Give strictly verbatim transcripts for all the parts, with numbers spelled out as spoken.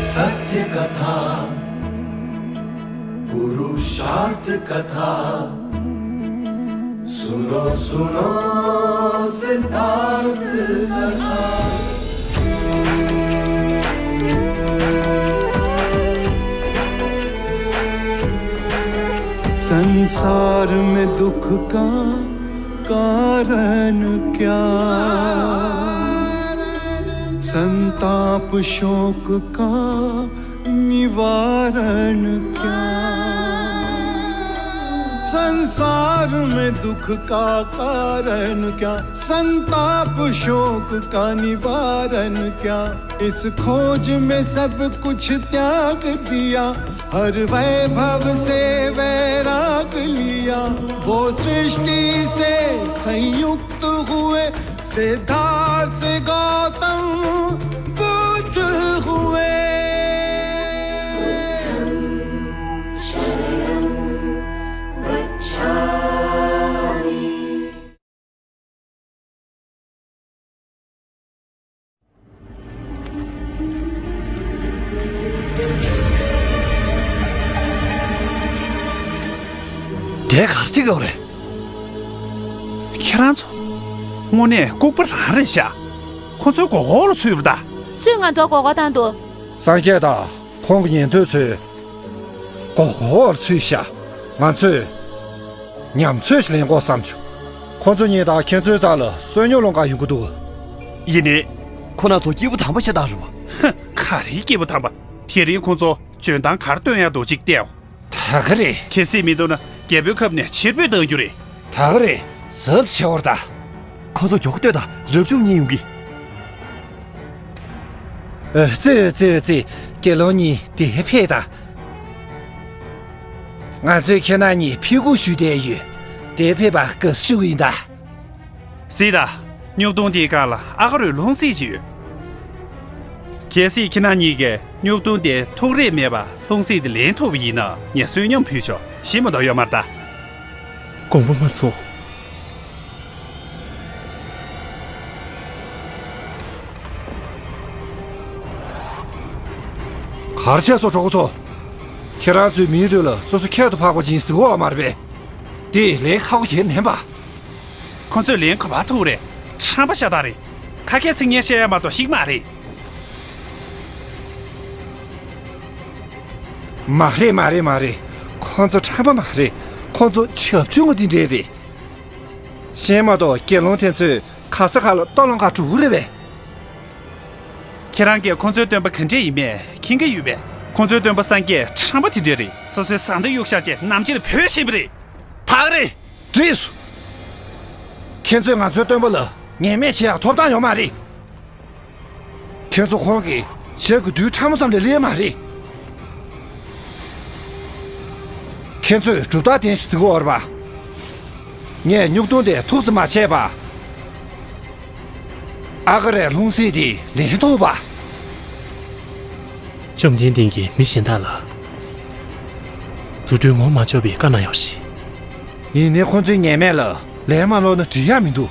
सत्य कथा, पुरुषार्थ कथा, सुनो सुनो सिद्धार्थ कथा। संसार में दुख का कारण क्या? संताप शोक का निवारण क्या? संसार में दुख का कारण क्या? संताप शोक का निवारण क्या? इस खोज में सब कुछ त्याग दिया, हर वैभव से वैराग लिया। वो सृष्टि से संयुक्त हुए, सिद्धार्थ से गौतम बुद्ध हुए। དེ་ག་རེ་བྱེད་ཀྱི་ཡོད་རེད། ཁྱེད་རང་ཚོ་དངོས་གནས་ལྐུགས་པ་རང་རེད་ཤག་ཁོ་ཚོའི་མགོ་སྐོར་ལ་ཚུད་པ་ད། སུས་ང་ཚོ་མགོ་སྐོར་བཏང་འདུག་སངས་རྒྱས་དང་ཁོང་གི་ཉན་ཐོས་ཚོས་མགོ་སྐོར་བར་ཚུད་ཤག་ང་ཚོས་ཉམས་ཚོད་ཞིག་ལེན་དགོས་བསམ་བྱུང་། ཁོ་ཚོ་གཉིས་དང་ཁྱེད་ཚོའི་རྩ་ལ་བསོད་སྙོམས་སློང་ག་ཡོང་གི་འདུག་ཡིན་ནའི། ཁོ་རང་ཚོ་སྐྱེས་བུ་དམ་པ་ཤ་སྟག་རེད་བ། ཧ། ག་རེའི་སྐྱེས་བུ་དམ་པ། དེ་རིང་ཁོ་ཚོ་འཇོན་ཐང་ག་རེ་སྟོན་ཡག་འདུག་ཅིག་བལྟས་ཨོ། ད་ག་རེད། གལ་སྲིད་མི་འདུག་ན་རྒྱལ་པོའི་ཁབ་ནས་ཕྱིར་འབུད་གཏང་རྒྱུ་རེད། ད་ག་རེད། གཟབ་བྱེད་བར་ད། ཁོ་ཚོ་མགྱོགས་ལྟོས་དང་། རབ་བྱུང་གཉིས་ཡོང་གི། ཨ་ཙི་ཙི་ཙི། དགེ་སློང་གཉིས་དེར་ཕེབས་དང་། ང་ཚོས་ཁྱེད་རྣམ་གཉིས་ཕེབས་སྒུག་ཞུས་བསྡད་ཡོད། དེར་ཕེབས་པར་དགའ་བསུ་ཞུ་གི་ཡིན་ད། གཟིགས་དང་། སྨྱུག་དུང་དེའི་སྒང་ལ་ཨ་ག་རུའི་ལྷུང་བཟེད་ཅིག་ཡོད། གལ་སྲིད་ཁྱེད་རྣམ་གཉིས་ཀས་སྨྱུག་དུང་དེ་ཐུག་རེས་མེད་པར་ལྷུང་བཟེད་དེ་ལེན་ཐུབ་པ་ཡིན་ན་ངས་བསོད་སྙོམས་ཕུལ་ཆོག་ཤི་མ་གཏོགས་ཡོད་མ་རེད་ད། དགོངས་པ་མ་ཚོམ། གར་ཆས་སོགས་གྲོགས་པོ་ཚོ། ཁྱེད་རང་ཚོའི་མིའི་དུས་ལ་སོ་སོ་ཁྱད་དུ་འཕགས་པ་ཅིག་ཟེར་གོ་བ་མ་རེད་པས། དེ་ལས་ཁག་པོ་ཞིག་མིན་པ། ཁོ་ཚོས་ལེན་གོ་བ་ཐུག་རེད། ཁྲམ་པ་ཤ་སྟག་རེད། ཁ་སྐད་ཚིག་སྙན་བཤད་ཡ་མ་གཏོགས་ཤེས་ཀྱི་མ་རེད། མ་རེད་མ་རེད་མ་རེད། ཁོ་ཚོ་ཁྲམ་པ་མ་རེད། ཁོ་ཚོ་བྱབས་ཆུང་ངུ་དེ་འདྲས་རེད། གཞན་མ་གཏོགས་དགེ་སློང་དེ་ཚོས་ག་ས་ག་ལ་ལྟ་ལོང་ག་འགྲོ་གི་རེད་པས། ཁྱེད་རང་གིས་ཁོ་ཚོའི་སྟོན་པ་ག་འདྲས་ཡིན་མིན་མཁྱེན་གྱི་ཡོད་པས། ཁོ་ཚོའི་སྟོན་པ་སངས་རྒྱས་ཁྲམ་པ་དེ་འདྲས་རེད། སོ་སོའི་བཟའ་ཟླ་གཡུག་བཞག་བྱས་ནམ་ཕྱེད་ལ་བུད་ཕྱིན་པ་རེད། ད་ག་རེད། འགྲིགས་སོང་། ཁྱེད་ཚོས་ང་ཚོའི་སྟོན་པ་ལ་ངན་སྨད་བྱེད་ཡག་ཐོབ་ཐང་ཡོད་མ་རེད། ཁྱེད་ཚོ་ཁོང་གི་ཞབས་ཀྱི་རྡུལ་ཕྲ་མོ་ཙམ་ལས་སླ་མ་རེད། ཁྱེད་ཚོས་གྲུབ་རྟགས་ལྡན་ཞིག་གཟིགས་དགོས་པ། ངས་སྨྱུག་དུང་དེ་ཐུག་ཙམ་མ་བྱས་པ། ཨ་ག་རའི་ལྷུང་བཟེད་དེ་ལེན་ཐུབ་པ། བཅོམ་ལྡན་འདས་ཀྱིས་མི་གཞན་དག་ལ་རྫུ་འཕྲུལ་ངོ་མ་ཆོད་པའི་བཀའ་གནང་ཡོད་ཞིང་། ཡིན་ནའི་ཁོ་ཚོའི་ཉེས་མེད་ལ་ལན་མ་སློག་ན་འགྲིག་ཡག་མི་འདུག་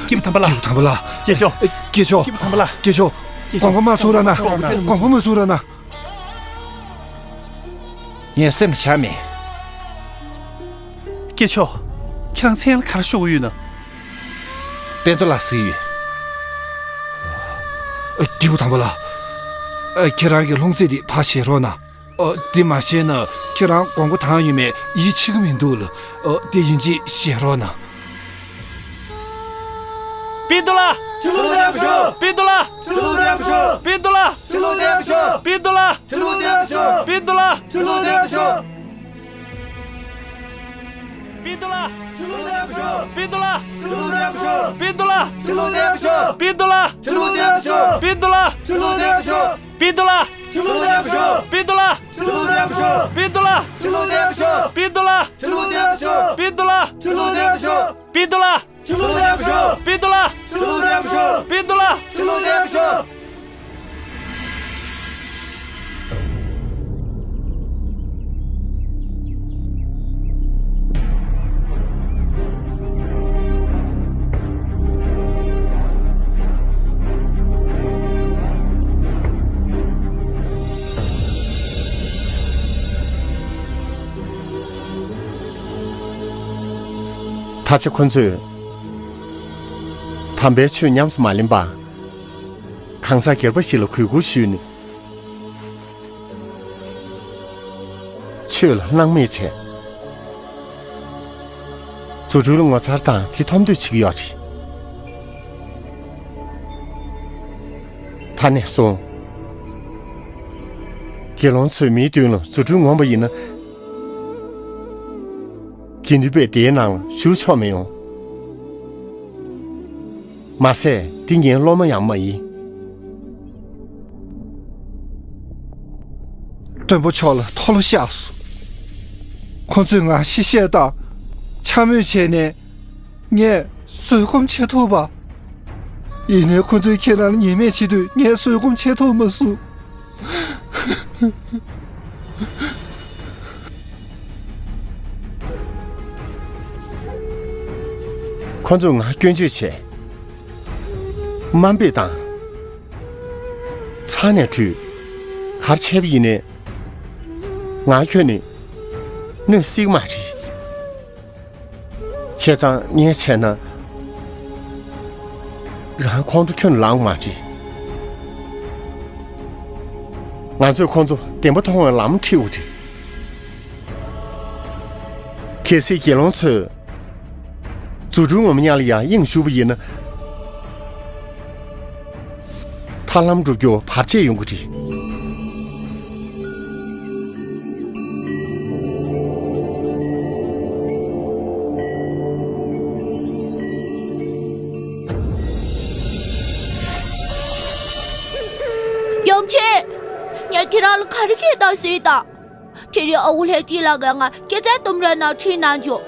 སྐྱིད་པོ་དམ་པ་ལགས། སྐྱིད་པོ་དམ་པ་ལགས། སྐྱེས་མཆོག། སྐྱེས་མཆོག། སྐྱིད་པོ་དམ་པ་ལགས། སྐྱེས་མཆོག། སྐྱེས་མཆོག། དགོངས་པ་མ་ཚོམ་རོགས་གནང་། དགོངས་པ་མ་ཚོམ་རོགས་གནང་། ངས་སེམས་བཞག་མེད། སྐྱེས་མཆོག། ཁྱེད་རང་མཚན་ལ་ག་རེ་ཤོར་གྱི་ཡོད་ན། པེ་ཏོ་ལགས་གཟིགས་ཡོད། སྐྱིད་པོ་དམ་པ་ལགས། ཁྱེད་རང་གི་སློང་རྩིས་དེ་ཕར་བཞེས་རོགས་གནང་། ཨ། དེ་མ་བྱས་ན་ཁྱེད་རང་དགོངས་པ་དྭངས་ཡོད་མེད་ཡིད་ཆེས་ཀྱི་མི་འདུག་ལ། ཨ། དེ་ཡིན་གཅིག་བཤད་རོགས་གནང་། པིན་ཏོ་ལགས། ཕྱི་ལོགས་བསྡད་ཤོག། པིན་ཏོ་ལགས། ཕྱི་ལོགས་བསྡད་ཤོག། པིན་ཏོ་ལགས། ཕྱི་ལོགས་བསྡད་ཤོག། པིན་ཏོ་ལགས། ཕྱི་ལོགས་བསྡད་ཤོག། པིན་ཏོ་ལགས། ཕྱི་ལོགས་བསྡད་ཤོག། པིན་ཏོ་ལགས། ཕྱི་ལོགས་བསྡད་ཤོག། པིན་ཏོ་ལགས། ཕྱི་ལོགས་བསྡད་ཤོག། པིན་ཏོ་ལགས། ཕྱི་ལོགས་བསྡད་ཤོག། པིན་ཏོ་ལགས། ཕྱི་ལོགས་བསྡད་ཤོག། པིན་ཏོ་ལགས། ཕྱི་ལོགས་བསྡད་ཤོག། པིན་ཏོ་ལགས། ཕྱི་ལོགས་བསྡད་ཤོག། པིན་ཏོ་ལགས། ཕྱི་ལོགས་བསྡད་ཤོག། པིན་ཏོ་ལགས། ཕྱི་ལོགས་བསྡད་ཤོག། པིན་ཏོ་ལགས། ཕྱི་ལོགས་བསྡད་ཤོག། པིན་ཏོ་ལགས། ཕྱི་ལོགས་བསྡད་ཤོག། པིན་ཏོ་ལགས། ཕྱི་ལོགས་བསྡད་ཤོག། པིན་ཏོ་ལགས། ཕྱི་ལོགས་བསྡད་ཤོག། པིན་ཏོ་ལགས། ཕྱི་ལོགས་བསྡད་ཤོག། ད་ཆ་ཁོ་ཚོས་དམ་པའི་ཆོས་ཉམས་སུ་མ་ལེན་པར། གང་ཟག་སྒེར་པ་ཞིག་ལ་གུས་བཀུར་ཞུས་ནས། ཆོས་ལ་སྣང་མེད་བྱས། རྫུ་འཕྲུལ་ངོ་མཚར་དང་དེ་མཐོང་འདོད་བྱེད་ཀྱི་ཡོད་རེད། ད་ནས་བཟུང་། དགེ་སློང་ཚོས་མིའི་མདུན་ལ་རྫུ་འཕྲུལ་ངོམས་པ་ཡིན་ན། དགེ་འདུན་པས་དེའི་ནང་ལ་ཞུགས་ཆོག་མི་ཡོང་། མ་ཟད་འདི་ངའི་སློབ་མ་ཡང་མ་ཡིན། སྟོན་པ་མཆོག་ལ་མཐོལ་ལོ་བཤགས་སོང་། ཁོ་ཚོས་ང་ཤི་གསོན་དང་འཕྱ་སྨོད་བྱས་ནས་ངས་བཟོད་སྒོམ་བྱེད་ཐུབ་པ། ཡིན་ནའི་ཁོ་ཚོས་ཁྱེད་རང་ལ་ཉེས་མེད་བྱེད་དུས་ངས་བཟོད་སྒོམ་བྱེད་ཐུབ་མ་སོང་། ཁོ་ཚོས་ང་སྐྱོན་བརྗོད་བྱས། དམའ་འབེབས་བཏང་། ཚ་ནས་བྲོས། ག་རེ་བྱས་པ་ཡིན་ནའི། ང་ཁྱོན་ནས་གནོད་སྲིད་མ་རེད། བྱས་ཙང་ངས་བྱས་ན། རང་ཁོང་ཁྲོ་ཁྱོན་ལངས་མ་རེད། ང་ཚོས་ཁོང་ཚོ་བདེན་པ་མཐོང་བའི་ལམ་ཁྲིད་དགོས་རེད། གལ་སྲིད་དགེ་སློང་ཚོས་རྫུ་འཕྲུལ་ངོམ་ཉག་ལ་ཡང་དབྱིངས་ཞུགས་པ་ཡིན་ན། ཐར་ལམ་བསྒྲུབ་རྒྱུ་བར་ཆད་ཡོང་གི་རེད། ཡུམ་ཆེན། ངས་ཁྱེད་རང་ལ་ག་རེ་བྱས་ད་ཟེར་དང་། དེ་རིང་ཨ་ཁུ་ལྷས་སྦྱིན་ལགས་ཀྱིས་ང་སྐྱེད་ཚལ་ལྡུམ་རའི་ནང་ཁྲིད་གནང་བྱུང་།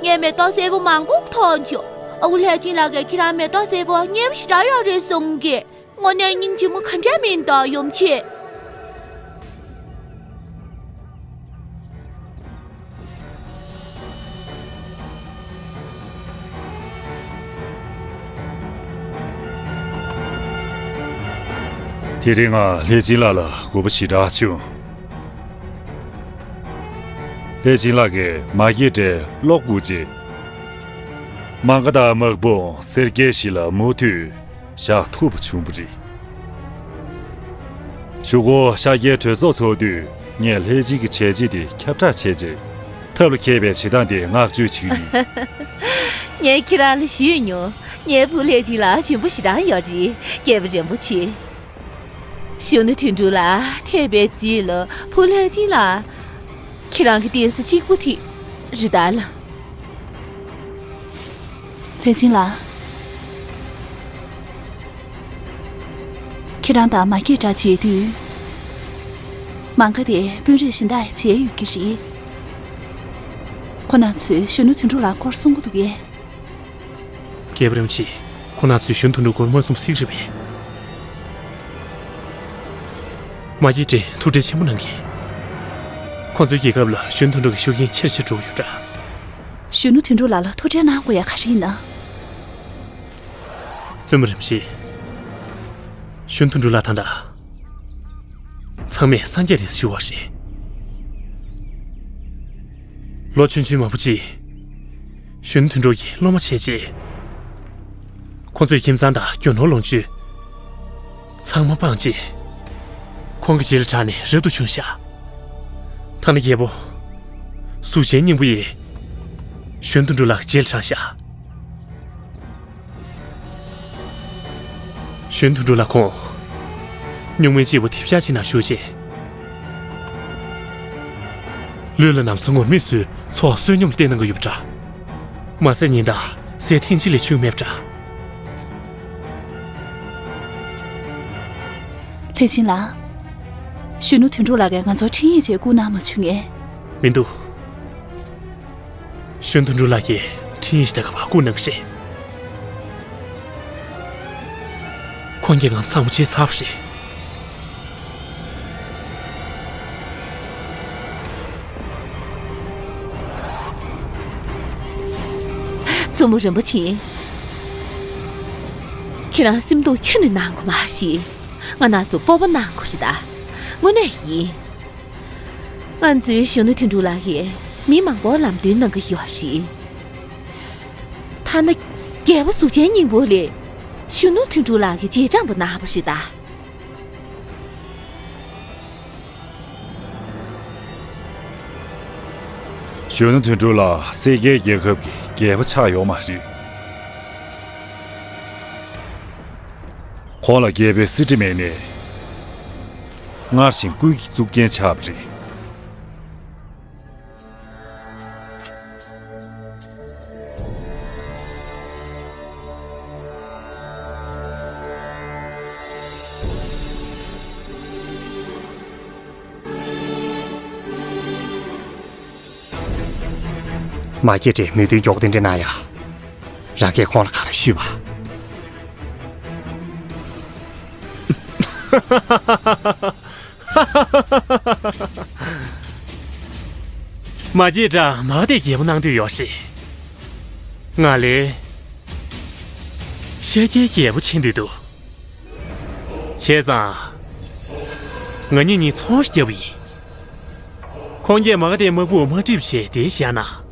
ངས་མེ་ཏོག་སེར་པོ་མང་པོ་མཐོང་བྱུང་། ཨ་ཁུ་ལྷས་སྦྱིན་ལགས་ཀྱིས་ཁྱེད་རང་མེ་ཏོག་སེར་པོ་སྙན་པོ་ཞེ་དྲག་ཡོད་རེད་གསུང་གི། དངོས་གནས་སྙིང་རྗེ་མོ་ག་འདྲ་མིན་ད་ཡུམ་ཆེན། དེ་རིང་ང་ལྷས་སྦྱིན་ལགས་ལ་དགོས་པ་ཞེ་དྲག་བྱུང་། ལྷས་སྦྱིན་ལགས་ཀྱིས་མ་སྐྱེས་དགྲའི་གློག་བསྐུར་རྗེས། མ་ག་དང་དམག་དཔུང་སེར་སྐྱའི་གཞི་ལ་མུ་མཐུད་བཞག་ཐུབ་པ་བྱུང་བ་རེད། གཞུག་གུ་ཤཱཀྱའི་གྲོས་ཚོགས་ཚོགས་དུས་ངས་ལྷས་སྦྱིན་གྱི་བྱས་རྗེས་དེ་ཁྱབ་བསྒྲགས་བྱས་རྗེས། ཐབས་ལ་མཁས་པའི་བྱེད་སྟངས་དེ་བསྔགས་བརྗོད་བྱེད་ཀྱི་ཡིན། ངས་ཁྱེད་རང་ལ་ཞུས་མྱོང་། ངའི་བུ་ལྷས་སྦྱིན་ལགས་འཇོན་པོ་ཞེ་དྲག་ཡོད་རེད། སྐྱེས་པ་རིན་པོ་ཆེ། གཞོན་ནུ་དོན་གྲུབ་ལགས་ཐེག་པའི་རྗེས་ལ་བུ་ལྷས་སྦྱིན་ལགས། ཁྱེད་རང་གི་བསྟེན་ས་གཅིག་པུ་དེ་རེད་ད་ལ། ལྷས་སྦྱིན་ལགས། ཁྱེད་རང་དང་མ་སྐྱེས་དགྲ་མཇལ་དུས། མ་ག་དེ་དཔོན་རིགས་གཞན་དག་མཇལ་ཡོད་ཀྱི་རེད། ཁོ་རང་ཚོས་གཞོན་ནུ་དོན་གྲུབ་ལགས་སྐོར་གསུང་གི་འདུག་གས། རྒྱལ་པོ་རིན་པོ་ཆེ། ཁོང་རྣམ་ཚོས་གཞོན་དོན་གྲུབ་སྐོར་མ་གསུངས་པ་གཟིགས་རེད་པས། མ་སྐྱེས་དགྲས་ཐུགས་ཁྲལ་ཆེན་པོ་གནང་གི། ཁོང་ཚོའི་རྒྱལ་ཁབ་ལ་གཞོན་དོན་གྲུབ་ཀྱི་ཤུགས་རྐྱེན་ཆེ་རུ་ཆེ་རུ་འགྲོ་གི་ཡོད་འདྲ། གཞོན་ནུ་དོན་གྲུབ་ལགས་ལ་ཐུགས་ཁྲལ་གནང་དགོས་ཡ་ག་རེ་ཡིན་ན། བཙུན་མོ་རིན་པོ་ཆེ། གཞོན་ནུ་དོན་གྲུབ་ལགས་ད་ལྟ་ཚང་མས་གསན་རྒྱ་རེད་ཞུ་བ་རེད། ལོ་ཆུང་ཆུང་མང་པོ་ཅིག་གཞོན་ནུ་དོན་གྲུབ་ཀྱི་སློབ་མ་བྱས་རྗེས། ཁོང་ཚོས་ཁྱིམ་ཚང་དང་རྒྱུ་ནོར་ལོངས་སྤྱོད་ཚང་མ་སྤངས་རྗེས། ཁོང་གི་རྗེས་ལ་འབྲངས་ནས་རབ་ཏུ་བྱུང་ཤག་ཐ་ན་རྒྱལ་པོ་གཟུགས་ཅན་སྙིང་པོ་ཡིས་གཞོན་དོན་གྲུབ་ལགས་ཀྱི་རྗེས་ལ་འབྲངས་ཤག་གཞོན་དོན་གྲུབ་ལགས་ཁོང་སྨྱུག་མའི་སྐྱེས་བུ་དེབ་ཤག་ཅིག་ནང་ཞུགས་རྗེས། ལུས་ལ་ན་བཟའ་ངུར་སྨྲིག་བཟོས་འཚོ་བ་བསོད་སྙོམས་ལ་བརྟེན་གནང་གི་ཡོད་པ་འདྲ། མ་ཟད་ཉིན་ལྟར་ཟས་ཐེངས་གཅིག་ལས་ཆུད་མེད་པ་འདྲ། ལྷས་བྱིན་ལགས། གཞོན་ནུ་དོན་གྲུབ་ལགས་ཀྱིས་ང་ཚོར་འཕྲིན་ཡིག་ཅིག་བསྐུར་གནང་མ་བྱུང་ངས། མི་འདུག་གཞོན་དོན་གྲུབ་ལགས་ཀྱིས་འཕྲིན་ཡིག་ཞིག་ད་ག་བར་བསྐུར་གནང་གི་རེད། ཁོང་གིས་ང་ཚོ་ཚང་མ་བརྗེད་ཚར་བ་རེད། བཙུན་མོ་རིན་པོ་ཆེ། ཁྱེད་རང་སེམས་སྡུག་ཁྱོན་ནས་གནང་དགོས་མ་རེད། ང་རང་ཚོ་སྤོབས་པ་གནང་དགོས་རེད་ད། དངོས་གནས་ཡིན། ང་ཚོའི་གཞོན་ནུ་དོན་གྲུབ་ལགས་ཀྱིས་མི་མང་པོར་ལམ་སྟོན་གནང་གི་ཡོད་རེད། ཐ་ན་རྒྱལ་པོ་གཟུགས་ཅན་སྙིང་པོ་ལས་གཞོན་ནུ་དོན་གྲུབ་ལགས་ཀྱི་རྗེས་འབྲང་པོ་གནང་བ་རེད་ད། གཞོན་ནུ་དོན་གྲུབ་ལགས་སེར་སྐྱའི་རྒྱལ་ཁབ་ཀྱི་རྒྱལ་པོ་ཆགས་ཡོད་མ་རེད། ཁོང་ལ་རྒྱལ་པོའི་གསེར་ཁྲི་མེད་ནས། སྔར་བཞིན་སྐུའི་གཙུག་རྒྱན་ཆགས་པ་རེད། མ་སྐྱེས་དགྲས་མོས་མཐུན་མགྱོགས་དེ་འདྲ་གནང་ཡ། རང་གིས་ཁོང་ལ་ག་རེ་ཞུས་པ། མ་སྐྱེས་དགྲ་མ་ག་དྷའི་རྒྱལ་པོ་གནང་འདོད་ཡོད་ཞེས། ང་ལས་ཤཱཀྱའི་རྒྱལ་པོ་བྱེད་འདོད་འདུག་བྱས་ཙང་། ང་གཉིས་གཉིས་ཚོང་རྒྱབ་པ་ཡིན། ཁོང་གིས་མ་ག་དྷའི་དམག་དཔུང་དམག་འཁྲུག་བྱས་དེ་བཞག་ན།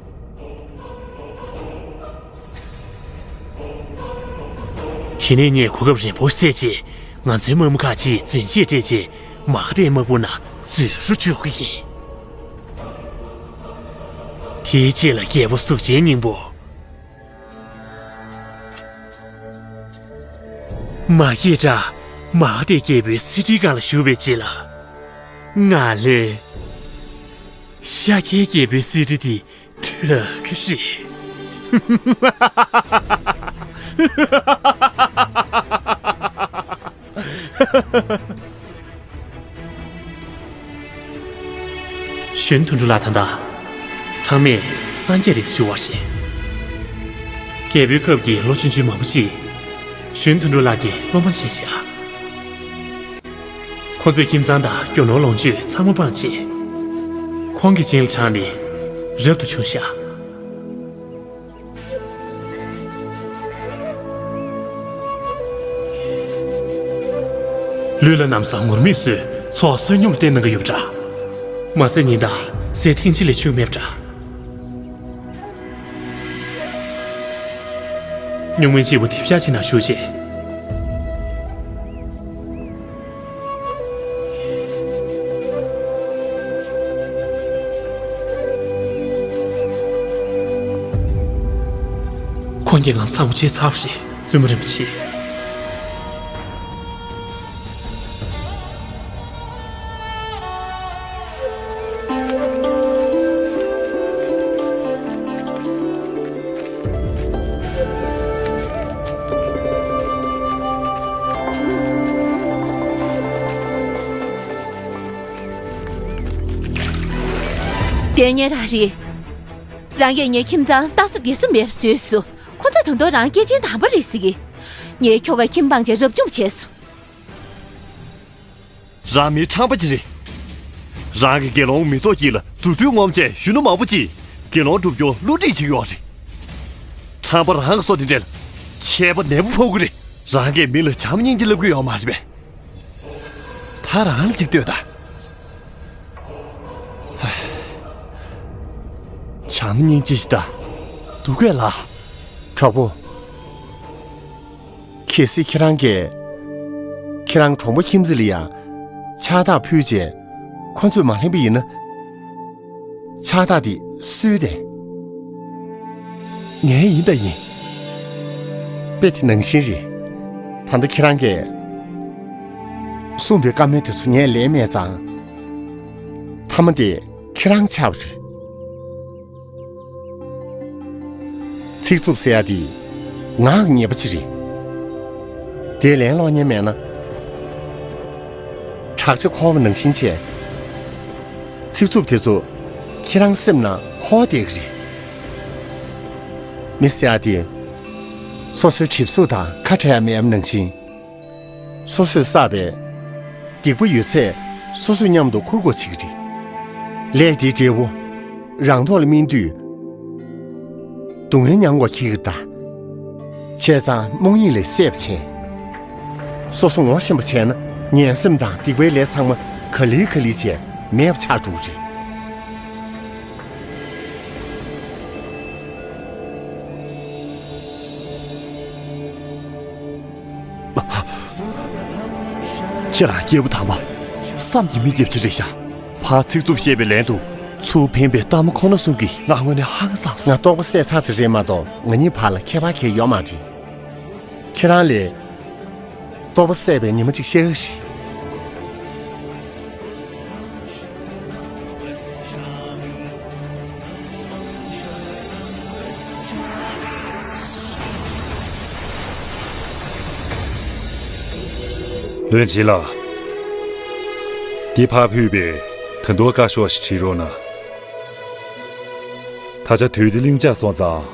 དེ་ནས་ངས་གོ་སྐབས་རིང་པོ་བསལ་རྗེས་ང་ཚོའི་དམག་མི་ཁག་ཅིག་རྫུན་བཤད་སྤྲད་རྗེས་མ་ག་དྷའི་དམག་དཔུང་ནང་འཛུལ་རུ་འཇུག་གི་ཡིན། དེའི་རྗེས་ལ་རྒྱལ་པོ་གཟུགས་ཅན་སྙིང་པོ། མ་སྐྱེས་དགྲ་མ་ག་དྷའི་རྒྱལ་པོའི་གསེར་ཁྲིའི་སྒང་ལ་བཞུགས་པའི་རྗེས་ལ། ང་ལས་ཤཱཀྱའི་རྒྱལ་པོའི་གསེར་ཁྲི་དེ་ཐོབ་ཀྱི་རེད། གཞོན་དོན་གྲུབ་ལགས་ད་ལྟ་ཚང་མས་གསན་རྒྱ་རེད་ཞུ་བ་རེད། རྒྱལ་པོའི་ཁབ་ཀྱི་ལོ་ཆུང་ཆུང་མང་པོ་ཅིག་གཞོན་དོན་གྲུབ་ལགས་ཀྱི་སློབ་མ་བྱས་ཤག་ཁོ་ཚོས་ཁྱིམ་ཚང་དང་རྒྱུ་ནོར་ལོངས་སྤྱོད་ཚང་མ་སྤངས་རྗེས། ཁོང་གི་རྗེས་ལ་འབྲངས་ནས་རབ་ཏུ་བྱུང་ཤག་ལུས་ལ་ན་བཟའ་ངུར་སྨྲིག་བཟོས་འཚོ་བ་བསོད་སྙོམས་བསྟེན་གནང་གི་ཡོད་པ་འདྲ། མ་ཟད་ཉིན་ལྟར་ཟས་ཐེངས་གཅིག་ལས་ཆུད་མེད་པ་འདྲ། སྨྱུག་མའི་སྐྱེས་བུ་དེ་ཤག་ཅིག་ནང་ཞུགས་རྗེས། ཁོང་གིས་ང་ཚོ་ཚང་མ་བརྗེད་ཚར་བ་རེད། བཙུན་མོ་རིན་པོ་ཆེ། དེ་ངའི་རང་རེད། རང་གིས་ངའི་ཁྱིམ་ཚང་རྟ་སོ་སྡེ་སོ་མེད་པ་བཟོས་སོང་། ཁོ་ཚོས་ད་དུང་རང་སྐྱེས་ཆེན་དམ་པ་རེད་ཟེར་གི། ངའི་ཁྱོ་ག་ཁྱིམ་སྤངས་བྱས་རབ་བྱུང་བྱས་སོང་། རང་མི་ཁྲམ་པ་ཅིག་རེད། རང་གི་དགེ་སློང་མི་ཚོགས་དཀྱིལ་ལ་རྫུ་འཕྲུལ་ངོམ་བྱས་གཞོན་ནུ་མང་པོ་ཅིག་ དགེ་སློང་སྒྲུབ་སྐྱོར་བསླུ་བྲིད་བྱེད་ཀྱི་ཡོད་རེད། ཁྲམ་པ་རང་གི་སྲོག་དེ་འདྲ་ལ་ཆད་པ་ནན་པོ་ཕོག་གི་རེད། རང་གིས་མི་ལ་བྱམས་སྙིང་རྗེ་བསླབ་ཀྱི་ཡོད་མ་རེད་པས། ད་རང་ལ་ཅིག་ལྟོས་དང་། བྱམས་སྙིང་རྗེ་ཞིག་ད་འདུག་གས་ལགས། གྲོགས་པོ། གལ་སྲིད་ཁྱེད་རང་གིས་ཁྱེད་རང་གྲོགས་པོ་ཁྱིམ་མཚེས་ལ་ཡང་ཕྱག་རྟགས་ཕུལ་རྗེས་ཁོ་ཚོས་མ་ལེན་པ་ཡིན་ན། ཕྱག་རྟགས་དེ་སུའི་རེད། ངའི་ཡིན་ད་ཡིན། དཔེ་དེ་ནང་བཞིན་རེད། ད་ལྟ་ཁྱེད་རང་གིས་གསུངས་པའི་བཀའ་མོལ་དེ་ཚོ་ངས་ལེན་མེད་ཙང་། མཐའ་མ་དེ་ཁྱེད་རང་ཆགས་པ་རེད། ཚིག་རྩུབ་ཟེར་ཡ་དེ་ངག་གི་ཉེས་པ་ཅིག་རེད། དེ་ལན་སློག་མཁན་མེད་ན། བྲག་ཅ་འཁོར་བ་ནང་བཞིན་བྱས། ཚིག་རྩུབ་དེ་ཚོ་ཁྱེད་རང་སེམས་ནང་འཁོར་བསྡད་ཀྱི་རེད། མི་ཟེར་ཡ་དེ་སོ་སོའི་གྲིབ་གཟུགས་དང་ཁ་བྲལ་ཡ་མེད་པ་ནང་བཞིན། སོ་སོས་བསགས་པའི་སྡིག་པ་ཡོད་ཚད་སོ་སོས་མཉམ་དུ་ཁུར་དགོས་བྱེད་ཀྱི་རེད། ལས་དེའི་འབྲས་བུ་རང་ཐོག་ལ་སྨིན་དུས། སྡུག་བསྔལ་མྱང་དགོས་འཁེལ་གྱི་རེད་ད། བྱས་ཙང་རྨོངས་གཡེང་ལས་སད་པ་བྱས། སོ་སོ་ངོ་ཤེས་པ་བྱས་ན་ངན་སེམས་དང་སྡིག་པའི་ལས་ཚང་མ་ག་ལེ་ག་ལེ་བྱས་མེད་པ་ཆགས་འགྲོ་གི་རེད། ཁྱེད་རང་སྐྱེས་བུ་དམ་པ། བསམ་གྱིས་མི་ཁྱབ་ཅིག་རེད་ཤག་ཕར་ཚིག་རྩུབ་བཤད་པའི་ལན་དུ་ཚུར་འཕེན་པའི་གཏའ་མ་ཁོ་ན་གསུམ་གྱིས་ང་དངོས་གནས་ཧང་སངས་སོང་། ང་ལྟོགས་པ་བཟས་ཚར་ཚར་རེད་མ་གཏོགས་ང་གཉིས་བར་ལ་ཁྱད་པར་གང་ཡང་ཡོད་མ་རེད། ཁྱེད་རང་ལ་ལྟོགས་པ་བཟས་པའི་ཉི་མ་གཅིག་ཤར་གི་རེད། བློན་ཆེན་ལགས། འདི་ཕར་ཕུད་པའི་ད་དུང་བཀའ་ཤོག་ཞིག་བྲིས་རོགས་གནང་། ད་ཆ་དུས་འདི་ལྷིང་འཇགས་སོང་ཙང་།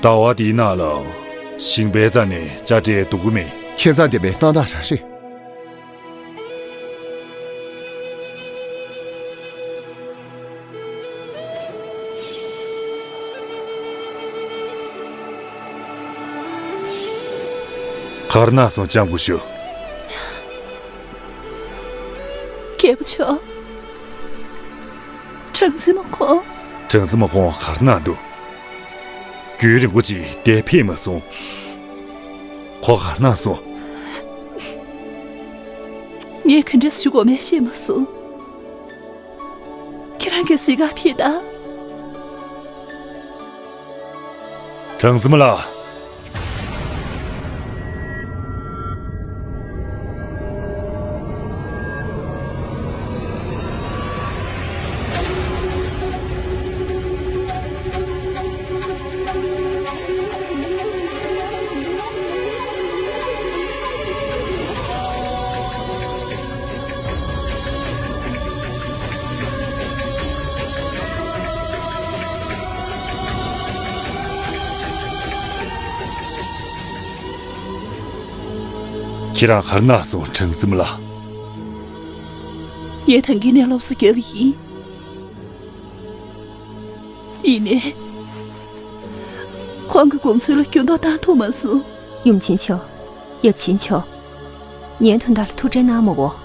ཟླ་བ་འདིའི་ནང་ལ་ཞིང་པའི་རྩ་ནས་དཔྱ་ཁྲལ་བསྡུ་གི་མེད། ཁྱེད་རྩ་འདེབས་པའི་སྣང་དག་རང་རེད། ག་རེ་གནང་སོང་། ལྕམ་སྐུ་ཞབས། རྒྱལ་པོ་མཆོག་སྦྲང་རྩི་མོ་ཁོང་། སྦྲང་རྩི་མོ་ཁོང་ག་རེ་གནང་འདུག་རྒྱུན་རིང་པོ་ཅིག་འདིར་ཕེབས་མ་སོང་། ཁོ་ག་རེ་གནང་སོང་། ངས་ག་འདྲ་ཞུ་དགོས་མིན་ཤེས་མ་སོང་། ཁྱེད་རང་གིས་གཟིགས་ག་ཕེབས་དང་། སྦྲང་རྩི་མོ་ལགས། ཁྱེད་རང་ག་རེ་གནང་སོང་། སྦྲང་རྩི་མོ་ལགས། ངས་ཐང་གི་ནས་སློབ་གསོ་བརྒྱབ་པ་ཡིན། ཡིན་ནའི། ཁོང་གི་དགོངས་ཚུལ་ལ་འགྱུར་ལྡོག་བཏང་ཐུབ་མ་སོང་། ཡུམ་ཆེན་མཆོག་ཡབ་ཆེན་མཆོག་ངའི་དོན་དག་ལ་ཐུགས་ཁྲལ་གནང་མ་དགོས།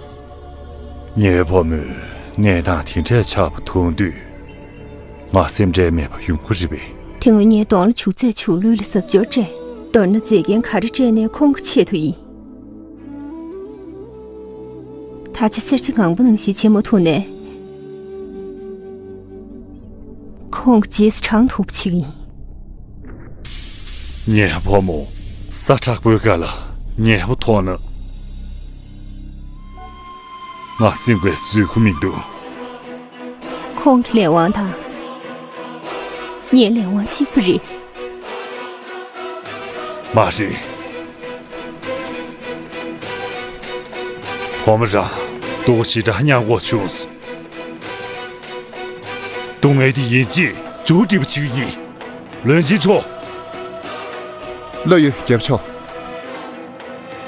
ངའི་བུ་མོས་གནས་སྟངས་དེ་འདྲ་ཆགས་པ་མཐོང་དུས། ང་སེམས་ཁྲལ་མེད་པ་ཡོང་གི་རེད་པས། དེ་སྔོན་ངའི་གདོང་ལ་བྱུག་རྫས་བྱུག་ལུད་ལ་གཟབ་མཆོར་སྤྲས། མདོར་ན་མཛེས་རྒྱན་ག་རེ་སྤྲས་ནའི་ཁོང་གི་ཆེད་དུ་ཡིན། ད་ཆ་སེར་བྱེས་གང་པོ་ནང་བཞིན་བྱེད་མ་ཐུབ་ནའི། ཁོང་གི་རྗེས་སུ་འབྲང་ཐུབ་པ་བྱེད་ཀྱི་ཡིན། ངའི་བུ་མོ་ས་དྲག་པོའི་སྒང་ལ་ཉལ་པོ་མཐོང་ན། ང་སེམས་པའི་བཟོད་ཁུ་མི་འདུག་ཁོང་གི་ལས་དབང་དང་ངའི་ལས་དབང་གཅིག་པ་རེད། མ་རེད། བུ་མོ་རང་སྡུག་ཞེ་དྲག་མྱངས་དགོས་བྱུང་སོང་། སྡུག་བསྔལ་འདི་ཡིན་གཅིག་མཇུག་སྒྲིལ་བ་བྱེད་ཀྱི་ཡིན། བློན་ཆེན་མཆོག་བློ་ཡོད་རྒྱལ་པོ་མཆོག་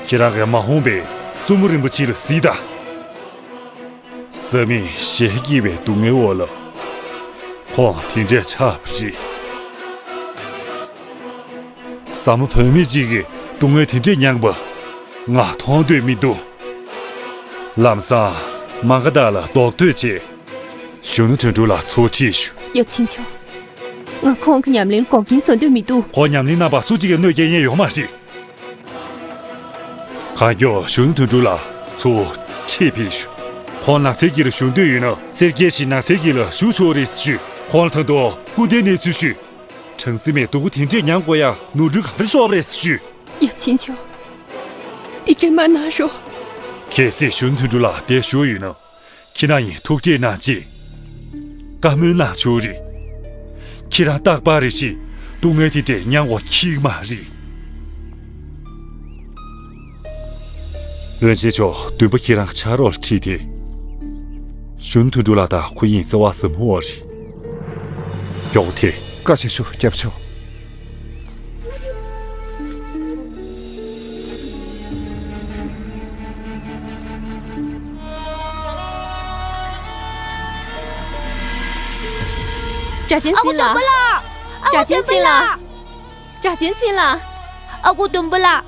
ཁྱེད་རང་གིས་མ་འོངས་པའི་བཙུན་མོ་རིན་པོ་ཆེ་ལ་གཟིགས་དང་། བཟའ་མིས་ཞལ་བསྐྱེད་པའི་སྡུག་བསྔལ་འོག་ལ། ཁོང་དེ་འདྲས་ཆགས་པ་རེད། ཟ་མ་བུད་མེད་ཅིག་གིས་སྡུག་བསྔལ་དེ་འདྲས་མྱངས་པ་ང་མཐོང་འདོད་མི་འདུག་ལམ་སང་མ་ག་དྷ་ལ་རྡོག་ཐོས་བྱས། གཞོན་ནུ་དོན་གྲུབ་ལ་ཚོགས་ཁྲིད་ཞུ། ཡབ་ཆེན་མཆོག་ང་ཁོང་གི་ཉམས་ལེན་འགོག་རྐྱེན་བཟོ་འདོད་མི་འདུག་ཁོང་ཉམས་ལེན་རྣམ་པ་སུ་གཅིག་གིས་གནོད་སྐྱེལ་ཉེན་ཡོད་མ་རེད། གང་མགྱོགས་གཞོན་ནུ་དོན་གྲུབ་ལ་ཚུར་ཁྲིད་ཕེབས་ཤོག་ཁོང་ནགས་ཚལ་དཀྱིལ་ལ་བཞུགས་འདོད་ཡོད་ན་སེར་སྐྱའི་ཞིང་ནགས་ཚལ་དཀྱིལ་ལ་བཞུགས་ཆོག་རེད་ཞུས། ཁོང་ལ་ད་དུང་སྐུ་ཟླའི་གནས་ཚུལ་ཞུས། བྲང་སྲིན་མས་སྡུག་པོ་དེ་འདྲས་མྱངས་དགོས་ཡ་ནོར་འཁྲུལ་ག་རེ་ཤོར་བ་རེད་ཞུས། ཡབ་ཆེན་མཆོག་འདི་འདྲས་མ་གནང་རོགས། གལ་སྲིད་གཞོན་ནུ་དོན་གྲུབ་ལ་དེ་ཞུ་ཡོད་ན། ཁྱེད་རང་ཡིན་ཐུགས་རྗེ་གནང་ཅིག་བཀའ་མོལ་གནང་ཆོག་རེད། ཁྱེད་རང་རྟག་པར་རེ་ཞིག་སྡུག་བསྔལ་དེ་འདྲས་མྱངས་དགོས་ཁེགས་མ་རེད། བློན་ཆེན་མཆོག་འདུན་པ་ཁྱེད་རང་ཕྱག་རོགས་ལ་ཁྲིད་དེ། གཞོན་ནུ་དོན་གྲུབ་ལགས་དང་ཁོ་གཉིས་བརྩེ་བ་ཟབ་མོ་བ་རེད། མགྱོགས་ཐལ། བཀའ་བཞིན་ཞུ་སྐྱབས་མཆོག་སྒྲ་གཅན་འཛིན་ལགས། སྒྲ་གཅན་འཛིན་ལགས། སྒྲ་གཅན་འཛིན་ལགས། ཨ་ཁུ་དུམ་བུ་ལགས།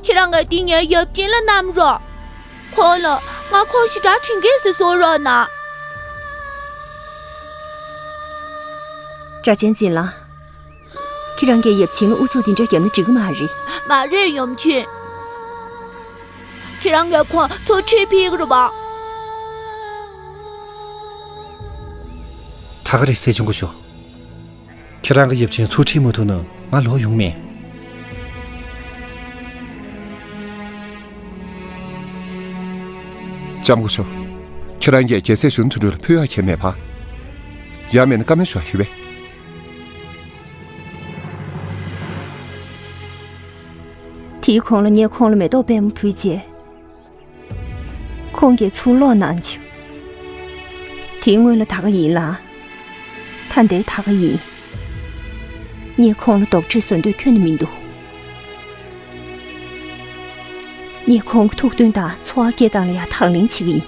ཁྱེད་རང་གིས་འདི་ངའི་ཡབ་ཆེན་ལ་བསྣམས་རོགས། ཁོང་ལ་ང་ཁོང་ཞེ་དྲག་དྲན་གྱི་ཟེར་གསུང་རོགས་གནང་། སྒྲ་གཅན་འཛིན་ལགས། ཁྱེད་རང་གིས་ཡབ་ཆེན་ལ་ཨུ་ཚུགས་འདི་འདྲ་བརྒྱབ་ན་འགྲིག་གི་མ་རེད། མ་རེད་ཡུམ་ཆེན། ཁྱེད་རང་གིས་ཁོང་ཚུར་ཁྲིད་ཕེབས་ཀྱི་རེད་པ། ད་ག་རེད་སྲས་ཆུང་སྐུ་ཞབས། ཁྱེད་རང་གི་ཡབ་ཆེན་ཚུར་ཁྲིད་མ་ཐུབ་ན་ང་ལོག་ཡོང་མེད། ལྕམ་སྐུ་ཞབས། ཁྱེད་རང་གིས་རྒྱལ་སྲས་གཞོན་ནུ་དོན་གྲུབ་ལ་ཕུལ་ཡག་གལ་མེད་པ། ཡང་མིན་ན་བཀའ་མོལ་ཞུ་ཡག་ཡོད་པས། དེའི་གོང་ལ་ངས་ཁོང་ལ་མེ་ཏོག་པད་མོ་ཕུལ་རྗེས། ཁོང་གིས་ཚུར་ལོག་གནང་བྱུང་། དེའི་སྔོན་ལ་ད་ག་ཡིན་ལ། ད་ལྟའི་ད་ག་ཡིན། ངས་ཁོང་ལ་རྡོག་ཁྲེས་བཟོ་འདོད་ཁྱོན་ནས་མི་འདུག་ངས་ཁོང་གི་ཐུགས་འདུན་དང་འཚོ་བ་སྐྱེལ་སྟངས་ལ་ཡང་དང་ལེན་བྱེད་ཀྱི་ཡིན།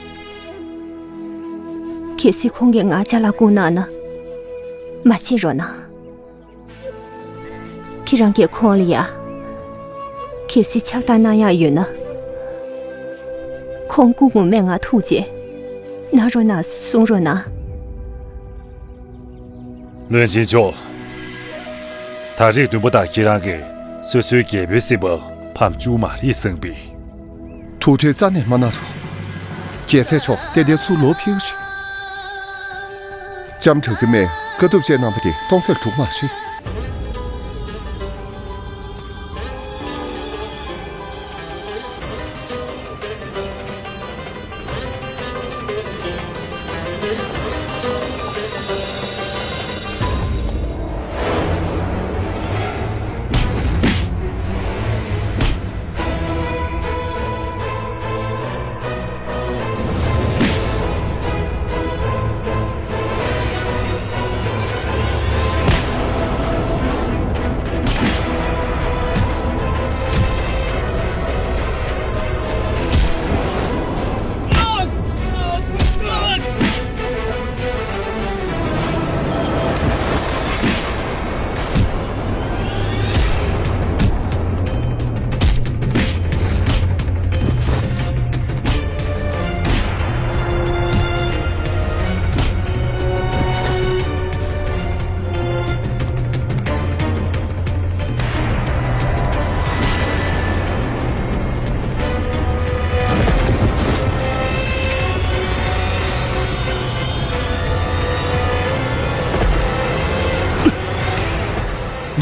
གལ་སྲིད་ཁོང་གིས་ང་ཅ་ལག་བསྐུར་གནང་ན། མ་བྱེད་རོགས་གནང་། ཁྱེད་རང་གིས་ཁོང་ལ་ཡ། གལ་སྲིད་ཕྱག་རྟགས་གནང་ཡག་ཡོད་ན། ཁོང་སྐུ་ངོ་མས་ང་ཐུགས་རྗེ་གནང་རོགས་གནང་གསུང་རོགས་གནང་། བློན་ཆེན་མཆོག་ད་རེས་འདུན་པ་དང་ཁྱེད་རང་གིས་སོ་སོའི་རྒྱལ་པོའི་སྲིད་པ་ཕམ་བཅུག་མ་རེད་བསམ་པས། ཐུགས་ཁྲལ་རྩ་ནས་མ་གནང་རོགས། རྒྱལ་སྲས་མཆོག་ཏན་ཏན་ཚུར་ལོག་ཕེབས་ཀྱི་རེད། ལྕམ་བྲག་འཛིན་མས་དཀའ་སྡུག་སྤྱད་གནང་བ་དེ་སྟོང་ཟད་འགྲོ་མ་རེད།